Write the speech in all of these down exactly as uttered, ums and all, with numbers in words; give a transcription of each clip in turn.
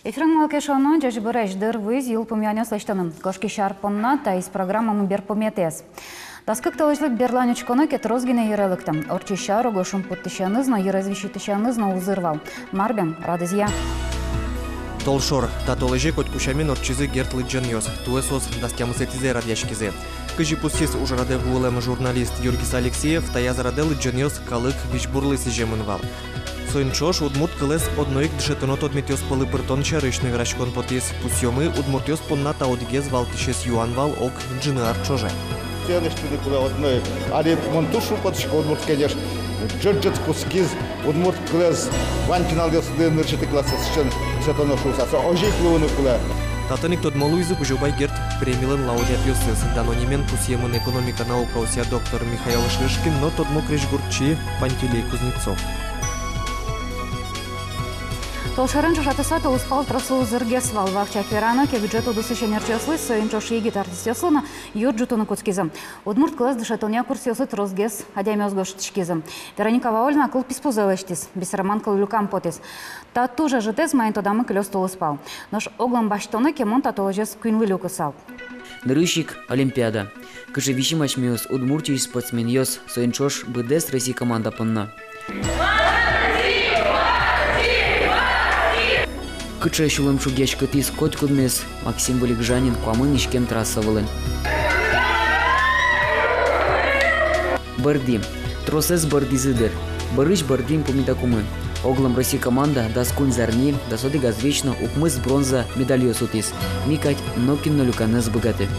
Эфирын «Малы ке шуоно». Ӟечбуресь! Дыр вуиз йылпумъянъёс лэсьтыны. Кошкись ар понна таиз программамы берпуметӥез. Дас кык толэзьлы берлань учконо ке, трос гинэ йыре лыктэм. Ортчись ар уго шумпоттӥсеныз но, йырез висьытӥсеныз но узыр вал. Мар бен, радызъя. Толшор. Та толэзе котьку сямен ортчизы Герд лыдӟонъёс. Туэ соос дас тямысэтӥзэ радъяськизы. Кызьы пусйиз ужрадэ вуылэм журналист Юргис Алексеев, таяз радэ лыдӟонъёс калык визьбурлы сӥземын вал. Соин ӵош удмурт кылэз одно ик дышетоно тодметъёс пӧлы пыртон сярысь но вераськон потӥз. Пусъёмы, удмуртъёс понна та одӥгез валтӥсез юан вал ог ӝыны ар ӵоже. Сыӵе лэсьтыны кулэ одно ик. Али мон туж шумпотӥсько, Удмурт Кенеш ӝыт-ӝыт кутскиз удмурт кылэз вань пиналъёслы нырысетӥ классысен дышетоно шуыса. Со озьы ик луыны кулэ. Татын ик тодмо луизы Кузебай Герд премилэн лауреатъёсыз. Дано нимен пусъемын экономика наукаосъя доктор Михаил Шишкин но тодмо крезьгурчи Пантелей Кузнецов. Толшорен ӵошатыса, тулыспал трослы узыргес вал. Вакчияк верано ке, бюджет удысысь ӧнерчиослы, соин ӵош егит артистъёслы но юрт ӝутыны кутскизы. Удмурт кылэз дышетонъя курсъёсы тросгес адямиос гожтӥськизы. Вероника Ваулина кыл писпузэ лэсьтӥз, бесерман кыл люкам потӥз. Та туж ӧжытэз, маин тодамы кылёз тулыспал. Нош оглом басьтоно ке, мон та толэзез куиньлы люкысал. Нырысь ик олимпиада. Кыӵе висьым асьмеос, Удмуртиысь спортсменъёс, соин ӵош быдэс Россия команда понна. Кыӵе сюлэмшугъяськытӥз котькудмес Максим Вылегжанин куамын иськем трасса вылын. Бӧрдӥм. Тросэз бӧрдӥзы дыр. Бӧрысь бӧрдӥм пумитакумы. Оглом Россия команда дас куинь зарни, дас одӥг азвесь но укмыс бронза медальёс утӥз. Ми кадь нокин но люканы ӧз быгаты.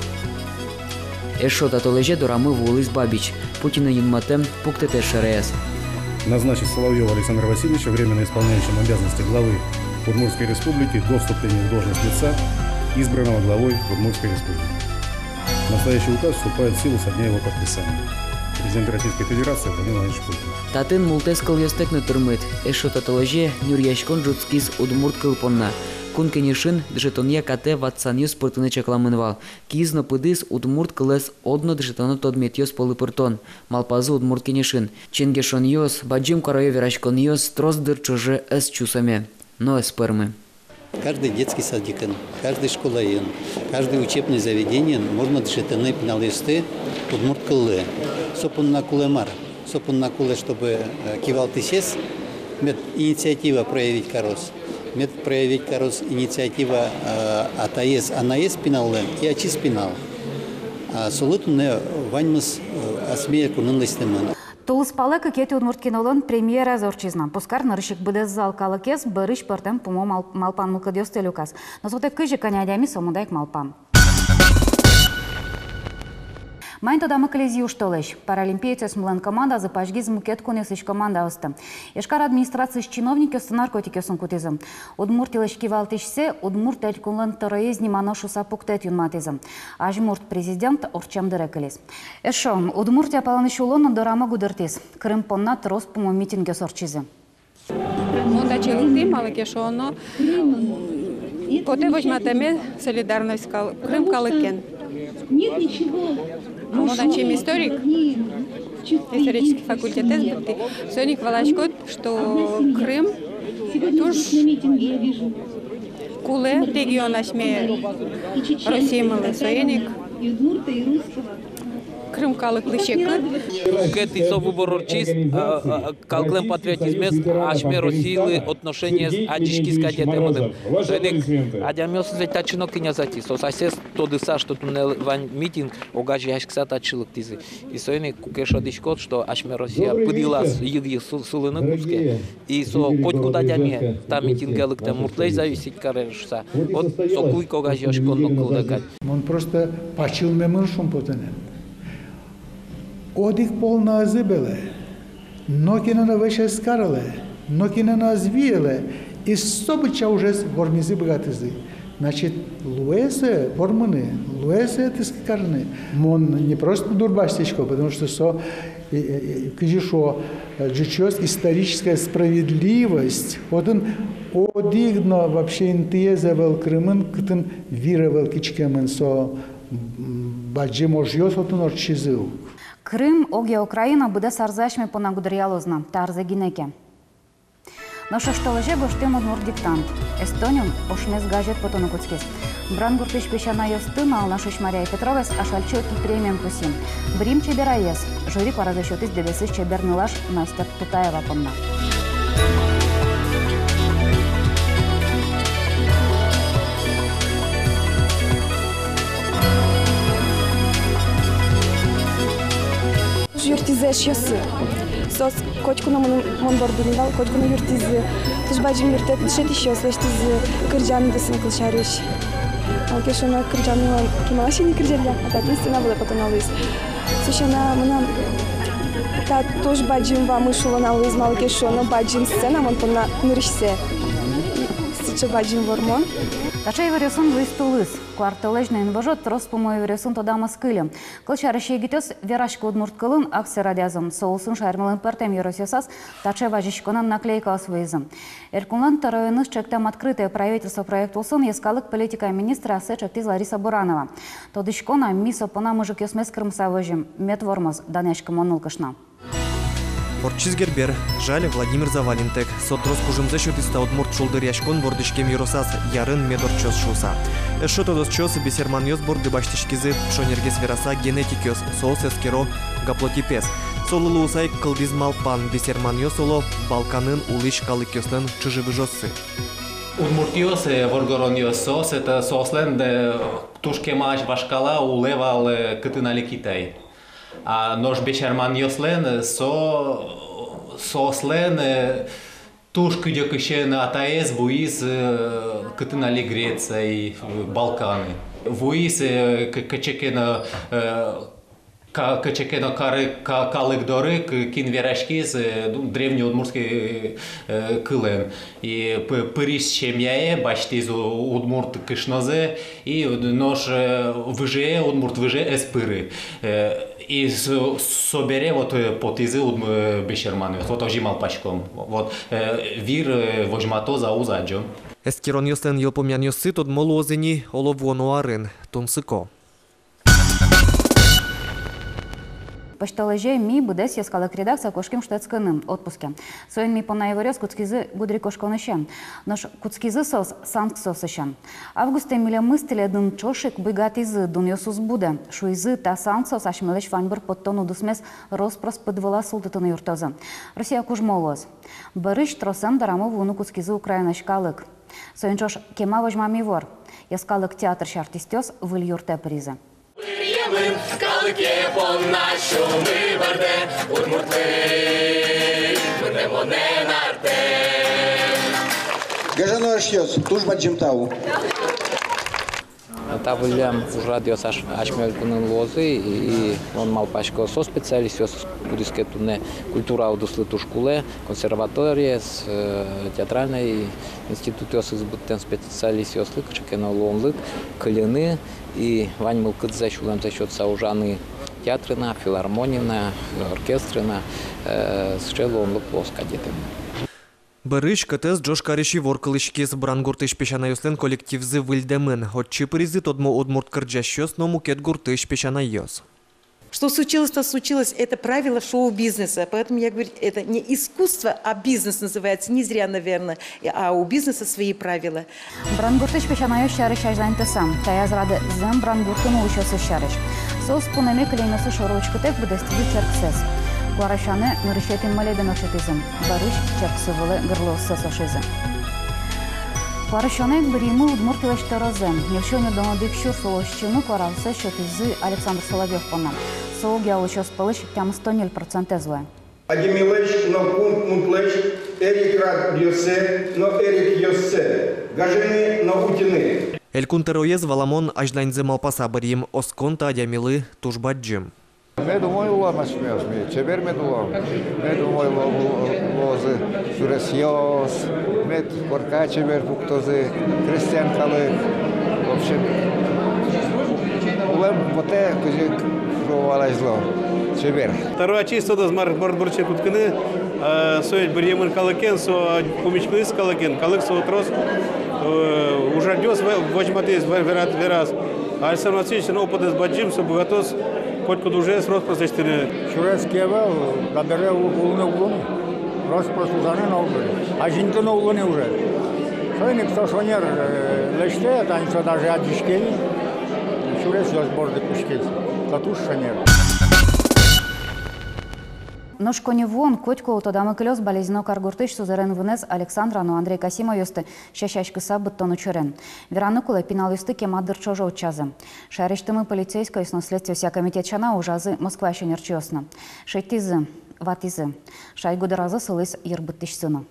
Эшшо та толэзе дорамы вуылӥз бабич, Путинлэн юнматэм пуктэтэз шараяз. Назначить Соловьёва Александра Васильевича временно исполняющим обязанности главы Удмуртской Республики до вступления в должность лица, избранного главой Удмуртской Республики. Настоящий указ вступает в силу со дня его подписания. Президент Российской Федерации Владимир Владимирович Путин. Татын мултэс кылъёстэк но тырмыт. Эшшо та толэзе нюръяськон ӝутскиз удмурт кыл понна. Кун Кенешын дышетонъя катэ ватсанъёс пыртыны чакламын вал. Киыз но пыдыз удмурт кылэз одно дышетоно тодметъёс пӧлы пыртон, малпазы Удмурт Кенешын. Ченгешонъёс, бадӟым кароё вераськонъёс трос дыр ӵоже ӧз чусаме, но ӧз пӧрмы. Каждый детский садикын, каждый школаын, каждый учебный заведениын можно дышетыны пиналъёсты удмурт кыллы. Со понна кулэ мар? Со понна кулэ, чтобы, э, кивалтӥсез мед инициатива проявить кароз. Мед проявить кароз инициатива, э, атаез, анаез пиналлэн и ачиз пинал. А солы туннэ ваньмыз, э, асьме кунын лэсьтэмын. Тулыспалэ кыкетӥ удмурт кинолэн премьераез ортчиз на. Пускай нырысь ик быдэс зал калыкез бӧрысь пӧртэм пумо мал-, малпан-мылкыдъёсты люказ. Но сотэк кызьы, кӧня адями, со мында ик малпам. Маин тодамы кылиз южтолэзь? Паралимпиецъёсмылэн командазы пазьгиз мукет кунъёсысь командаосты. Ижкар администрациысь чиновникъёсты наркотикъёсын кутӥзы. Удмуртилэсь кивалтӥсьсэ «Удмурт Элькунлэн тӧроез» нимано шуыса пуктэт юнматӥзы. Азьмурт президент ортчем дыре кылиз. Эшшо Удмуртия палэнысь улон но дорамы гудыртӥз. Крым понна трос пумо митингъёс ортчизы. Мон татчы лыктӥ, малы ке шуоно, м, потэ возьматэме солидарность кал-, крым калыкен. А мон ачим историк, исторический факультетэз быдтӥ. Соин ик валаськод, что Крым туж кулэ регион асьме Россиямылы, соин ик крым калыклы секыт. Куке тӥ со выбор ортчиз, а, а, калыклэн патриотизмез, асьме Россилы отношениез адӟиськиз кадь, это мыным. Соин ик адямиос ведь татчы но кынязатӥз, соос асьсэос тодыса, что туннэ вань митинг, огазеяськыса татчы лыктӥзы. И соин ик куке шӧдӥськод, что асьме Россия пыд йылаз йыг-йыг су-, сулыны кутске. И со котькуд адями та митинге лыктэм муртлэсь зависеть каре шуыса. Вот соку ик огазеяськон но кылдэ кадь. Мон просто пачылмемын шумпотонэн. Одӥг пол но ӧз ыбылэ, нокинэ но вӧсь ӧз карылэ, нокинэ но ӧз виылэ, и со быдӟа ужез вормизы быгатӥзы. Значит, луэ сое вормыны, луэ сое тыске карыны. Мон не просто дурбасьтӥсько, потому что со, э, э, э, кызьы шуо, э, ӟучъёс, историческая справедливость. Отын одӥг но вообще интыез ӧвӧл Крымын, кытын вир ӧвӧл киськемын, со, м, бадӟым ожъёс отын ортчизы ук. Крым, огъя Украина, быдэс арзэ асьме понна гудыръялоз на, та арзэ гинэ ке. Нош оштолэзе гожтӥм удмурт диктант. Эстониын ошмес газет потыны кутскиз. Брангуртысь песянайёсты, Алнашысь Мария Петроваез, Ашальчи Оки премиен пусйим. Бырйим чебераез. Жюри куаразэ сётӥз Дэбесысь чебер нылаш Настя Тутаева понна. Юрттӥзы эшъёсы. Соос котьку но мон, мон борды ини вал, котьку но юрттӥзы. Туж бадӟым юрттэт дышетӥсьёс лэсьтӥзы кырӟан удысын, кылсярысь. Малы ке шуоно, кырӟан мон кемалась ини кырӟалля, а татын сцена вылэ потоно луиз. Со сяна мынам та туж бадӟым вамыш улонам луиз, малы ке шуоно, бадӟым сцена мон понна нырысьсэ. И сыӵе бадӟым вормон. Таӵе иворъёсын луиз тулыс. Куартолэзь но инвожо трос пумо иворъёсын тодам ӧз кыльы. Кылсярысь, егитъёс «Вераськы удмурт кылын» акция радъязы. Со улсын шаермылэн пӧртэм ёросъёсаз таӵе вазиськонэн наклейкаос вуизы. Элькунлэн тӧроеныз чектэм «Открытое правительство» проект улсын йӧскалык политикая министр ассэ чектӥз Лариса Буранова. Тодӥсько на, ми со понна мыжыкъёсмес кырмыса возим. Мед вормоз данъяськымон нылкышно. Ортчиз Гербер, жаль, Владимир Завалинтэк. Со трос кужымзэ сётӥз та удмурт шулдыръяськон вордӥськем ёросаз, Ярын мед ортчоз шуыса. Эшшо тодосчиос бесерманъёс борды басьтӥськизы, шонергес вераса, генетикъёс, соос эскеро гаплотипез. Солы луыса ик кылдӥз малпан: бесерманъёс, оло, Балканын улӥсь калыкъёслэн чыжы-выжыоссы. Удмуртъёс, э, воргоронъёс, соос, это, соослэн, э, туж кемалась вашкала улэ вал, э, кытын али Китай. А нош бесерманъёслэн, э, со, соослэн, э, туж кыдёкысен атаез вуиз, э, кытын али Греция, э, Балканы. Вуиз, э, к-, кыӵе ке но, э, ка-, кыӵе ке но кары-, ка-, калык доры, к-, кин вераськиз, э, ну, древнеудмуртский, э, кылын. И п-, пыриз семьяе, басьтӥз у-, удмурт кышнозэ, и нош, э, выжые, удмурт выжые ӧз пыры. Э, и с-, собере вот, э, потӥзы удм-, э, бесерманъёс. Вот озьы малпаськом. Вот, э, вир, э, возьматоз-а, уз-а, адӟом. Эскеронъёслэн йылпумъянъёссы тодмо луозы ини, оло, вуоно арын, тунсыко. Пӧсьтолэзе ми, быдэс йӧскалык редакция, кошким шутэтскыны отпуске. Соин ми понна иворъёс кутскизы гудырикошконысен. Нош кутскизы соос санкциосысен. Августэ милемыз тӥледын ӵош ик буйгатӥзы, дунъёс уз будэ. Шуизы, та санкциос асьмелэсь ваньбур поттон удысмес рос-прос пыд вылаз султытыны юрттозы. Россия кужмо луоз. Бӧрысь тросэн дорамы вуыны кутскизы Украинаысь калык. Соин ӵош кема возьмам ивор. Йӧскалык театрысь артистъёс выль юртэ пыризы. Быръемын калыке понна сюлмы бӧрдэ, удмуртлык бӧрдэ монэн артэ. Гажано эшъёс, туж бадӟым тау. Та выллем ужрадъёс ас-, асьме элькунын луозы, и, и мон малпасько, со специалистъёс, кудӥз ке туннэ культура удыслы туж кулэ, консерваториез, э, театральной институтъёсыз быдтэм специалистъёслы кыӵе ке но луонлык, кыльыны и вань мылкыдзэ, сюлэмзэ сётыса ужаны театрын-а, филармониын-а, оркестрын-а, э, сыӵе луонлык луоз кадь, я думаю. Бӧрысь кӧтэс ӝож карись ивор кылӥськиз: Брангуртысь песянайёслэн коллективзы выльдэмын. Отчы пыризы тодмо удмурт кырӟасьёс но мукет гуртысь песянайёс. Что случилось, то случилось. Это правила шоу-бизнеса. Поэтому я говорю, это не искусство, а бизнес называется. Не зря, наверное. И, а у бизнеса свои правила. Брангуртысь песянайёс сярысь азьланьтыса, таяз радэ зэм Брангуртын улӥсьёсыз сярысь. Соос пунэме кылемъёссы шоры учкытэк быдэстӥзы черксэс. Куарусёнэ нырысетӥ молебен ортчытӥзы. Бӧрысь черксы вылэ гырлыоссэс ошизы. Куарусёнэ ик быръимы Удмуртилэсь тӧрозэ. Ньыльсю ньыльдон одӥг сюрс улосчимы куараоссэс сётӥзы Александр Соловьёв понна. Со огъя улӥсьёс пӧлысь тямыстон ньыль процентэз луэ. Адямилэсь но кун мунтлэсь эрикрадъёссэ но эрикъёссэ гажаны но утьыны. Элькун тӧроез, валамон, азьланьзэ малпаса быръим: оскон та адямилы туж бадӟым. Мед умой луо асьмеос, ми чебер мед улом. Мед умой луо, луо, луозы сюресъёс, мед корка чебер пуктозы, крестьян калык. В общем, улэм потэ, кызьы шуо вал азьло, чебер. Тӧро ачиз тодоз, мар, мар бордче кутскыны, э, со ведь быръемын калыкен, со пумиськылӥз калыкен, калык солы трос, э, ужрадъёс во-, возьматӥз, ве-, вераз, вераз. Александр Васильевичлэн опытэз бадӟым, со быгатоз котькуд ужез рос-прос лэсьтыны. Сюрес ке ӧвӧл, табере у-, улыны уг луы ни. Рос-прос ужаны но уг луы, азинтыны но уг луы ни уже. Соин ик со шонер, э, лэсьтэ, тани со даже адӟиське ини, сюресъёс борды кутскиз, со туж шонер. Нош коньывуон котьку тодамы кылёз Балезино каргуртысь сузэрен вынэз Александра но Андрей Касимовъёсты сясяськыса быдтон учырен. Вераны кулэ, пиналъёсты кема дыр ӵоже утчазы. Шаерысьтымы полицейскойёс но следствиосъя комитет сяна ужазы Москваысь ӧнерчиос но. Шедьтӥзы, ватӥзы. Шайгу дыразы сылӥз йыр быдтӥсьсы но.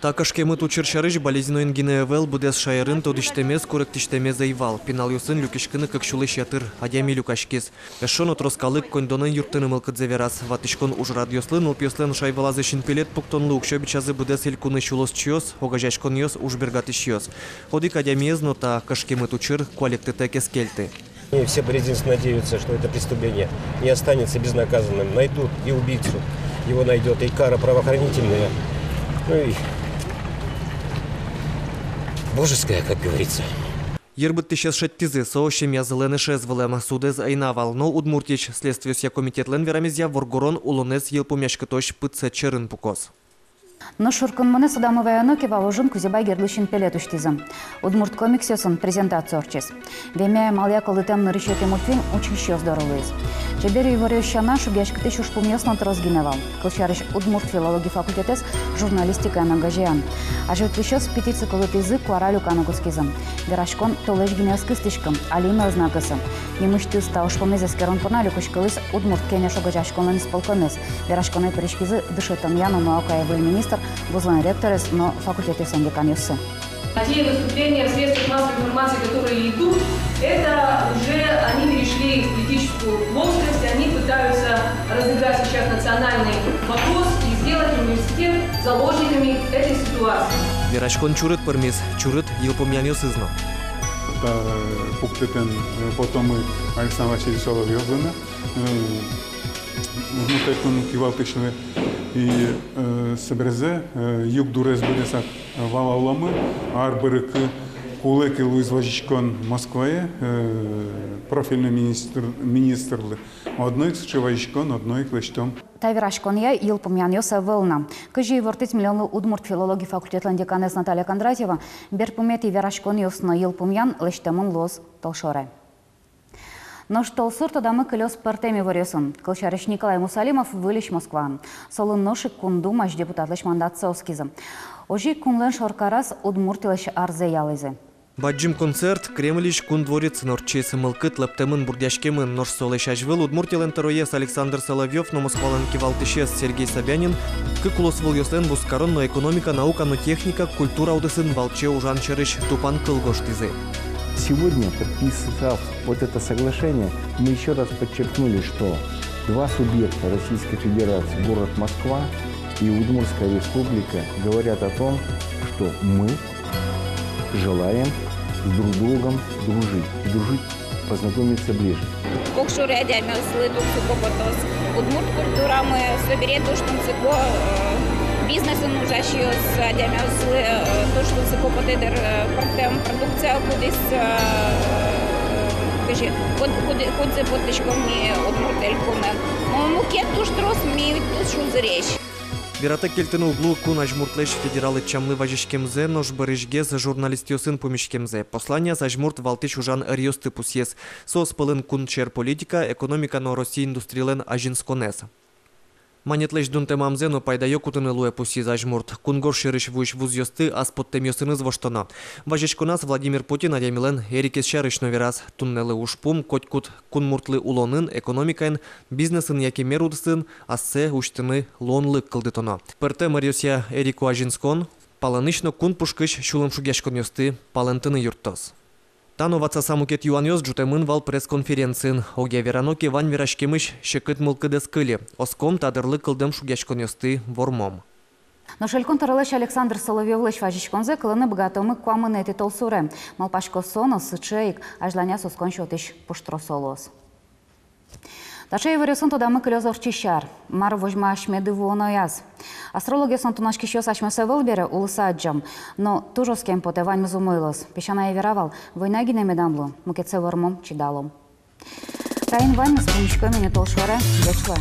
Та кышкемыт учыр сярысь Балезиноын гинэ ӧвӧл, быдэс шаерын тодӥсьтэмез, куректӥсьтэмез ӧй вал. Пиналъёсын люкиськыны кык сюлэсь ятыр адями люкаськиз. Эшшо но трос калык коньдонэн юрттыны мылкыдзэ вераз. Ватӥськон ужрадъёслы, нылпиослэн шай вылазы синпелет пуктонлы уксё бичазы быдэс элькунысь улосчиос, огазеяськонъёс, ужбергатӥсьёс. Одӥг адямиез но та кышкемыт учыр куалектэтэк эскельты. И все балезинцы надеются, что это преступление не останется безнаказанным. Найдут и убийцу, его найдёт и кара правоохранительная. Ну и божеская, как говорится. Йыр быдтӥсез шедьтӥзы, со семьязылэн эшез вылэм, судэз ӧй на вал, но Удмуртиысь следствиосъя комитетлэн верамезъя, воргорон улонэз йылпумъяськытозь пытсэт сьӧрын пукоз. Нош шуркынмонэз тодамы вайоно ке, вал ужын Кузебай Гердлы синпелет усьтӥзы. Удмурт комиксъёсын презентация ортчиз. Вемя амалъя кылдытэм нырысетӥ мультфильм учкисьёс доры вуиз. Чебер иворъёс сяна, шугъяськытӥсь ужпумъёс но трос гинэ вал. Кылсярысь, удмурт филологи факультетэз журналистикаен огазеян. Азьветлӥсьёс петиция кылдытӥзы, куара люканы кутскизы. Вераськон толэзь гинэ ӧз кыстӥськы, али но ӧз на кысы. Нимысьтыз та ужпумез эскерон понна люкиськылӥз Удмурт Кенеш огазеяськонлэн исполкомез. Вераськонэ пыриськизы дышетонъя но наукая выль министр, вузлэн ректорез но факультетъёслэн деканъёссы. Те выступления в средствах массовой информации, которые идут, это уже они перешли в политическую плоскость, они пытаются разыграть сейчас национальный вопрос и сделать университет заложниками этой ситуации. Вераськон чурыт пӧрмиз, чурыт йылпумъянъёсыз но. Та, э, пуктэтэм, э, потомы Александр Васильевич Соловьёвлы но, э, Удмурт Элькун кивалтӥсьлы. И, э, собере, э, югдурез быдэсак валаломы, ар бырыку кулэ ке луиз вазиськон Москвае, э, профильный министр, министрлы. Одно ик сыӵе вазиськон, одно ик лэсьтом. Та вераськонъя йылпумъянъёс ӧвӧл на. Кызьы ивортӥз Милемлы удмурт филологи факультетлэн деканэз Наталья Кондратьева, берпуметӥ вераськонъёс но йылпумъян лэсьтэмын луоз толшоре. Нош толсур тодамы кылёз пӧртэм иворъёсын. Кылсярысь, Николай Мусалимов выльысь Москваын. Солы нош ик Кун Думаысь депутатлэсь мандатсэ оскизы. Озьы ик кунлэн шоркараз Удмуртилэсь арзэ ялӥзы. Бадӟым концерт Кремльысь Кун дворецын ортчиз. Мылкыд лэптэмын, бурдъяськемын, нош солэсь азьвыл Удмуртилэн тӧроез Александр Соловьёв но Москвалэн кивалтӥсез Сергей Собянин кык улосвылъёслэн вузкарон но экономика, наука но техника, культура удысын валче ужан сярысь тупанкыл гожтӥзы. Сегодня, подписав вот это соглашение, мы ещё раз подчеркнули, что два субъекта Российской Федерации, город Москва и Удмуртская Республика, говорят о том, что мы желаем с друг другом дружить, и дружить, познакомиться ближе. Огшоры адямиослы туж тунсыко потоз удмурт культурамы, собере туж тунсыко, э, бизнесын ужасьёс адямиослы, э, туж тунсыко потэ дыр, э, пӧртэм продукция, кудӥз, э, кызьы, куд-, куд-, кудзэ поттӥськом ми Удмурт Элькунын. Но мукет туж трос, ми туж узыресь. Вератэк кельтыны уг луы Кун Азьмуртлэсь федерал ӧтчамлы вазиськемзэ, нош бӧрысьгес журналистъёсын пумиськемзэ. Посланиез Азьмурт валтӥсь ужан ӧръёсты пусъез. Соос пӧлын кун сьӧр политика, экономика но Россия индустрилэн азинсконэз. Манетлэсь дунтэмамзэ но пайдаё кутыны луэ, пусйиз Азьмурт. Кунгож сьӧрысь вуись вузъёсты ас поттэмъёсыныз воштоно. Вазиськоназ Владимир Путин адямилэн эрикез сярысь но вераз. Туннэлы ужпум котькуд кунмуртлы улонын, экономикаын, бизнесын яке мер удысын ассэ усьтыны луонлык кылдытоно. Пӧртэм ӧръёсъя эрико азинскон палэнысь но кун пушкысь сюлэмшугъяськонъёсты палэнтыны юрттоз. Та но ватсаса мукет юанъёс ӝутэмын вал пресс-конференциын. Огъя верано ке, вань вераськемысь секыт мылкыд ӧз кыльы. Оском, та дырлы кылдэм шугъяськонъёсты вормом. Нош Элькун тӧролэсь Александр Соловьёвлэсь вазиськонзэ кылыны быгатомы куамынэтӥ толсуре. Малпасько, со но сыӵе ик азьланяз оскон сётӥсь пуштросо луоз. Таӵе иворъёсын тодамы кылёз ортчись ар. Мар возьма асьмеды вуонояз? Астрологъёс но тунаськисьёс асьмеос ӧвӧл бере, улыса адӟом. Но туж оскем потэ, ваньмыз умой луоз. Песянае вера вал: война гинэ медам лу, мукетсэ вормом, чидалом. Таин ваньмыз, пумиськом ини толшоре. Ӟеч луэ.